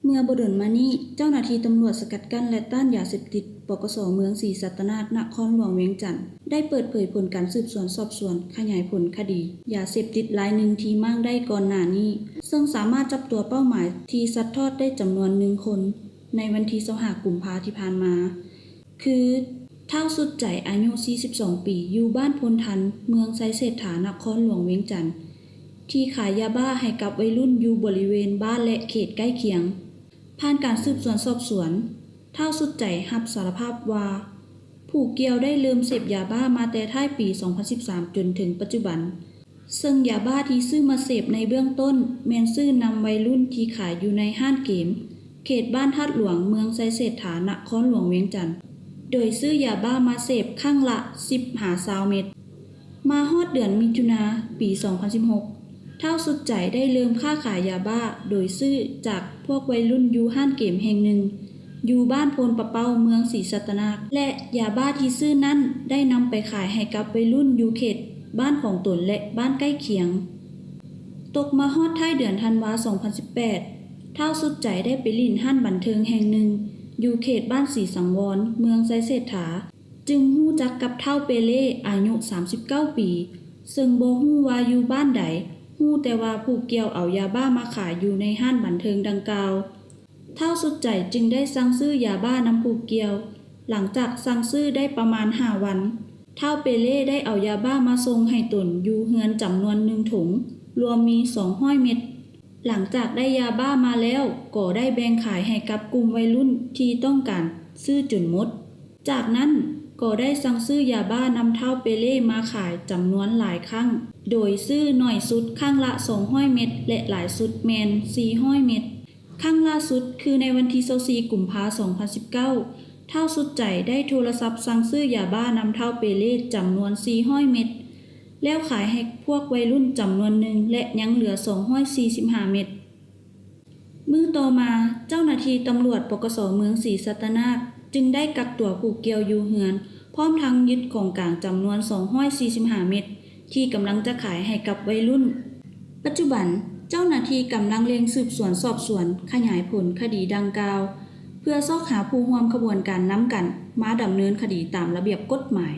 ເມື່ອບໍ່ດົນມານີ້, ເຈົ້າໜ້າທີ່ຕຳຫຼວດສະກັດກັ້ນ ແລະ ຕ້ານຢາເສບຕິດ ປກສ ເມືອງສີສັດຕະນາກ ນະຄອນຫຼວງວຽງຈັນ ໄດ້ເປີດເຜີຍຜົນການສືບສວນສອບສວນ ຂະຫຍາຍຜົນຄະດີຢາເສບຕິດລາຍໜຶ່ງທີ່ມ້າງໄດ້ກ່ອນໜ້ານີ້, ເຊິ່ງສາມາດຈັບຕົວເປົ້າໝາຍທີ່ຊັດທອດໄດ້ຈຳນວນໜຶ່ງຄົນ ໃນວັນທີຊາວຫ້າ ກຸມພາທີ່ຜ່ານມາ ຄື ທ້າວສຸດໃຈ ອາຍຸສີ່ສິບສອງປີ ຢູ່ບ້ານໂພນທັນ ເມືອງໄຊເສດຖາ ນະຄອນຫຼວງວຽງຈັນ ທີ່ຂາຍຢາບ້າໃຫ້ກັບໄວລຸ້ນຢູ່ບໍລິເວນບ້ານ ແລະ ເຂດໃກ້ຄຽງ. ຜ່ານການສືບສວນສອບສວນ, ທ້າວສຸດໃຈຮັບສາລະພາບວ່າ ຜູ້ກ່ຽວໄດ້ເລີ່ມເສບຢາບ້າມາແຕ່ທ້າຍປີສອງພັນສິບສາມ ຈົນເຖິງປັດຈຸບັນ, ເຊິ່ງຢາບ້າທີ່ຊື້ມາເສບໃນເບື້ອງຕົ້ນ ແມ່ນຊື້ນຳໄວລຸ້ນທີ່ຂາຍຢູ່ໃນຮ້ານເກມ ເຂດບ້ານທາດຫຼວງ ເມືອງໄຊເສດຖາ ນະຄອນຫຼວງວຽງຈັນ, ໂດຍຊື້ຢາບ້າມາເສບຄັ້ງລະສິບຫາຊາວເມັດ. ມາຮອດເດືອນມິຖຸນາ ປີສອງພັນສິບຫົກ ທ້າວສຸດໃຈໄດ້ເລີ່ມຄ້າຂາຍຢາບ້າ ໂດຍຊື້ຈາກພວກໄວລຸ້ນຢູ່ຮ້ານເກມແຫ່ງໜຶ່ງ ຢູ່ບ້ານໂພນປະເປົ້າ ເມືອງສີສັດຕະນາກ ແລະ ຢາບ້າທີ່ຊື້ນັ້ນໄດ້ນຳໄປຂາຍໃຫ້ກັບໄວລຸ້ນຢູ່ເຂດບ້ານຂອງຕົນ ແລະ ບ້ານໃກ້ຄຽງ. ຕົກມາຮອດທ້າຍເດືອນທັນວາ ສອງພັນສິບແປດ ທ້າວສຸດໃຈໄດ້ໄປຫຼິ້ນຮ້ານບັນເທີງແຫ່ງໜຶ່ງ ຢູ່ເຂດບ້ານສີສັງວອນ ເມືອງໄຊເສດຖາ ຈຶ່ງຮູ້ຈັກກັບທ້າວເປເລ ອາຍຸສາມສິບເກົ້າປີ ເຊິ່ງບໍ່ຮູ້ວ່າຢູ່ບ້ານໃດ, ຮູ້ແຕ່ວ່າຜູ້ກ່ຽວເອົາຢາບ້າມາຂາຍຢູ່ໃນຮ້ານບັນເທີງດັ່ງກ່າວ. ທ້າວສຸດໃຈຈຶ່ງໄດ້ສັ່ງຊື້ຢາບ້ານຳຜູ້ກ່ຽວ. ຫຼັງຈາກສັ່ງຊື້ໄດ້ປະມານຫ້າວັນ, ທ້າວເປເລໄດ້ເອົາຢາບ້າມາສົ່ງໃຫ້ຕົນຢູ່ເຮືອນຈຳນວນໜຶ່ງຖົງ, ລວມມີສອງຮ້ອຍເມັດ. ຫຼັງຈາກໄດ້ຢາບ້າມາແລ້ວ, ກໍໄດ້ແບ່ງຂາຍໃຫ້ກັບກຸ່ມໄວລຸ້ນທີ່ຕ້ອງການຊື້ຈົນໝົດ. ຈາກນັ້ນກໍໄດ້ສັ່ງຊື້ຢາບ້ານຳທ້າວເປເລມາຂາຍຈຳນວນຫຼາຍຄັ້ງ, ໂດຍຊື້ໜ້ອຍສຸດຄັ້ງລະສອງຮ້ອຍເມັດ ແລະ ຫຼາຍສຸດແມ່ນສີ່ຮ້ອຍເມັດ. ຄັ້ງລ່າສຸດຄືໃນວັນທີຊາວສີ່ ກຸມພາ ສອງພັນສິບເກົ້າ, ທ້າວສຸດໃຈໄດ້ໂທລະສັບສັ່ງຊື້ຢາບ້ານຳທ້າວເປເລຈຳນວນສີ່ຮ້ອຍເມັດ, ແລ້ວຂາຍໃຫ້ພວກໄວລຸ້ນຈຳນວນໜຶ່ງ ແລະ ຍັງເຫຼືອສອງຮ້ອຍສີ່ສິບຫ້າເມັດ. ມື້ຕໍ່ມາ, ເຈົ້າໜ້າທີ່ຕຳຫຼວດ ປກສ ເມືອງສີສັດຕະນາກ ຈຶ່ງໄດ້ກັກຕົວຜູ້ກ່ຽວຢູ່ເຮືອນ, ພ້ອມທັງຍຶດຂອງກາງຈຳນວນສອງຮ້ອຍສີ່ສິບຫ້າເມັດ ທີ່ກຳລັງຈະຂາຍໃຫ້ກັບໄວລຸ້ນ. ປັດຈຸບັນ, ເຈົ້າໜ້າທີ່ກຳລັງເລັ່ງສືບສວນສອບສວນ, ຂະຫຍາຍຜົນຄະດີດັ່ງກ່າວ, ເພື່ອຊອກຫາຜູ້ຮ່ວມຂະບວນການນຳກັນມາດຳເນີນຄະດີຕາມລະບຽບກົດໝາຍ.